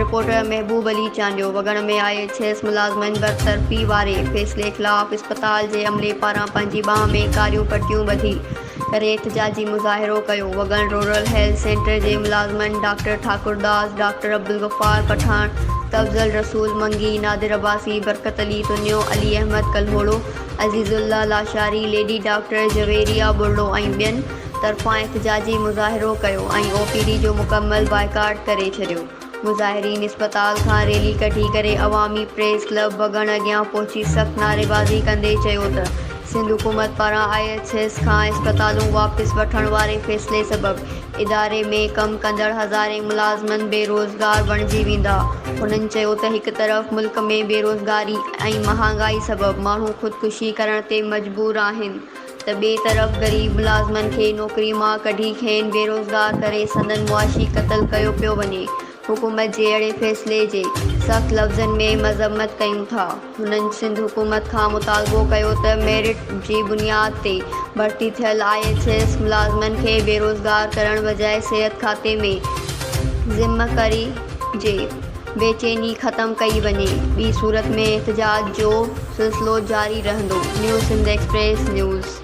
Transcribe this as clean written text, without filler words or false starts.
Reporter Mehboob Ali Chandio, Wagan ۾ I H S ملازمن برطرفي واري فيصلي خلاف اسپتال جي عملي پاران پنهنجي ٻانهن ۾ ڪاريون پٽيون ٻڌي ڪري احتجاجي مظاهرو ڪيو. وڳڻ رورل هيلٿ سينٽر جي ملازمن ڊاڪٽر ٺاڪر داس، ڊاڪٽر عبدالغفار پٺاڻ، تفضل رسول منگي، نادر عباسي، برڪت علي تنيو، علي احمد ڪلهوڙو، عزيز الله لاشاري، ليڊي ڊاڪٽر جويريه ٻرڙو ۽ ٻين طرفان احتجاجي مظاهرو ڪيو ۽ او پي ڊي جو مڪمل بائيڪاٽ ڪري ڇڏيو. مظاهرين اسپتال کان ريلي ڪڍي ڪري عوامي پريس ڪلب وڳڻ اڳيان پهچي سخت نعريبازي ڪندي چيو ته سنڌ حڪومت پاران I H S کان اسپتالون واپس وٺڻ واري فيصلي سبب اداري ۾ ڪم ڪندڙ هزارين ملازمن بي روزگار بڻجي ويندا. هنن چيو ته هڪ طرف ملڪ ۾ بيروزگاري ۽ مهانگائي سبب ماڻهو خودڪشي ڪرڻ تي مجبور آهن ته ٻئي طرف غريب ملازمن کي نوڪري مان ڪڍي کين بيروزگار ڪري سندن معاشي قتل ڪيو پيو وڃي. حڪومت جي اهڙي فيصلي جي سخت لفظن ۾ مذمت ڪيون ٿا. هنن سنڌ حڪومت کان مطالبو ڪيو ته ميرٽ جي بنياد تي ڀرتي ٿيل I H S ملازمن کي بيروزگار ڪرڻ بجاء صحت کاتي ۾ ضم ڪري جي بيچيني ختم ڪئي وڃي ٻي صورت ۾ احتجاج جو سلسلو جاري رهندو. New Sindh express news.